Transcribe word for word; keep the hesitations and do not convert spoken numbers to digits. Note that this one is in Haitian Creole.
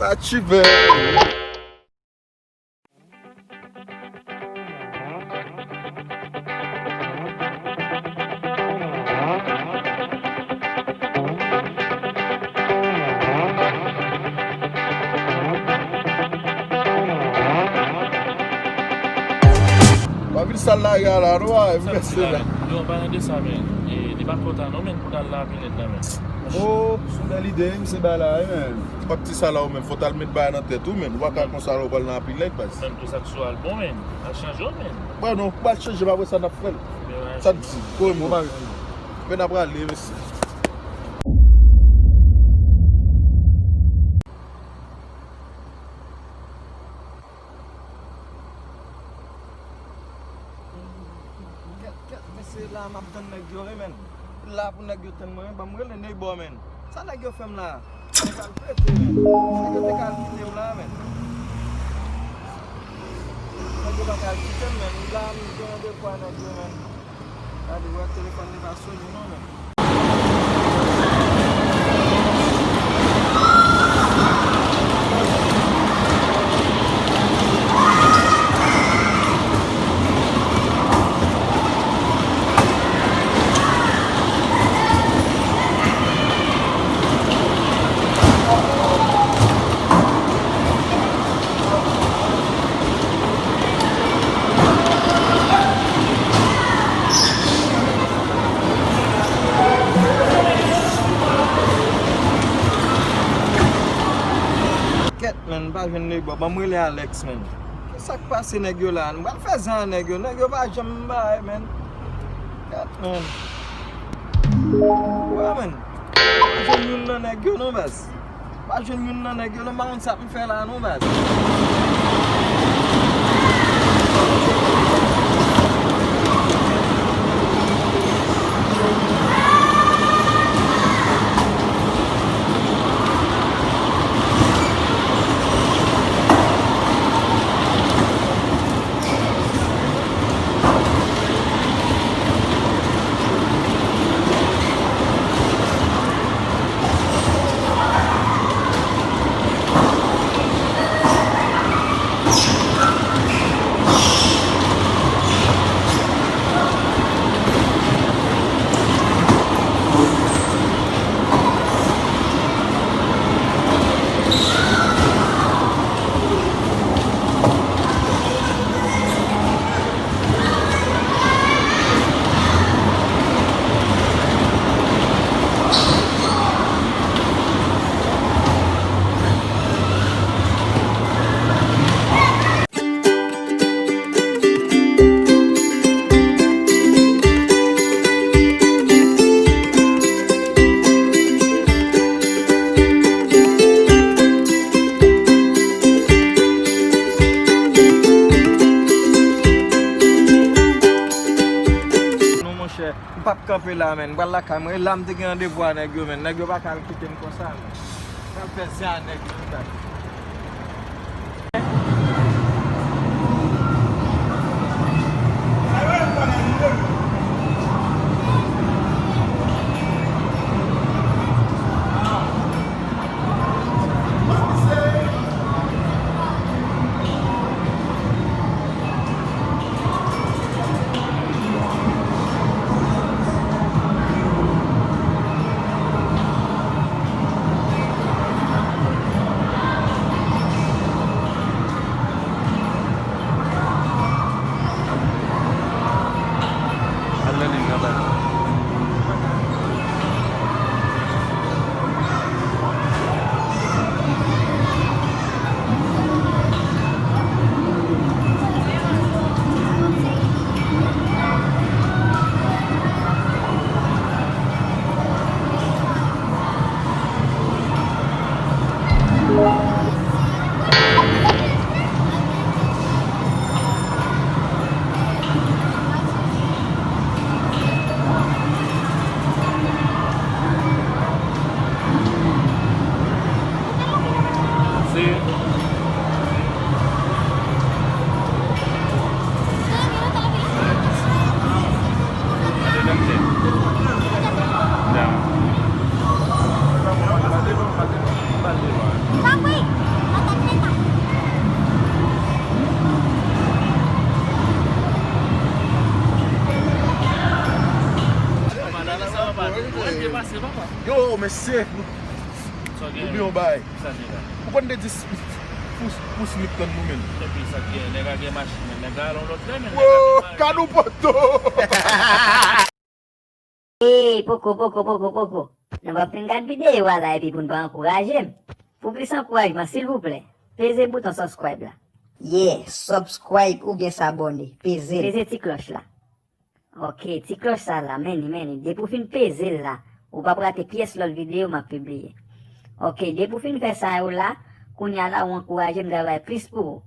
Sa chive. Pa vin sal lari a la, non, a, mesye la. Yo, an palan de sa, men, e, li pa kontan, non, men, pou n al la, Lèd la, men. O, sou bèl ide, wi, misye bay la, wi, men. Pap ti sa la, ou menm, fò w t al met bagay nan tèt ou, men. Ou pa ka konsa la, ou pral nan Apilèg, baz. Menm tou sa k sou al bon, men. Al chanje w, men. Bon, non, ou pral chanje, pa vre, sa n ap fè l. Sa n di, bon, bon, men n ap prale, mesye. Kèt, kèt, mesye, la m ap tann nèg yo, wi, men. La pou nèg yo tann mwen, wi, ban m rele Neybò, men. Sa nèg yo fè m la? Nèg al pete, men. Nèg yo te ka al kite m la, men. Nèg yo pa ka al kite m, men. La, m gen randevou a nèg yo, men. Gade, wè, telefòn li pa sone, non, men. Kèt, men, m pa jwenn Neybò. Ban m rele Alex, men. Sa k pase nèg yo la? Nou pral fè zen a nèg yo. Nèg yo pa janm bay, men. Kèt, men. Wè, men. Pa jwenn youn nan nèg yo, non, baz. Pa jwenn youn nan nèg yo, non, m pa konn sa pou m fè la, non, baz. Non, monchè, m p ap kanpe la, men. M pral lakay mwen. E la m te gen randevou a nèg yo, men. Nèg yo pa ka al kite m konsa, men. Pral fè zen a nèg yo, wi, baz. Se Sa w ou gen? byen yon bagay. Sa te la. Ou konn te di s- pou, pou Snip tann nou menm. Epi sa te gen? Nèg la gen machin, men nèg la al yon lòt lè, men nèg Wo, la gen mari. Kado Poto! Ey, poko, poko, poko, poko. Nou p ap fin gad videyo a la epi pou n pa ankouraje m. Pou plis ankourajman, silvouplè, peze bouton subscribe la. Yeah, subscribe oubyen s'abonner. Peze l. Peze ti klòch la. Ok, ti klòch sa la, men li, men li. Depi w fin peze l la, ou p ap rate pyès lòt videyo m ap pibliye. Ok, depi w fin fè sa yo la, kounye a la ou ankouraje m travay plis pou ou.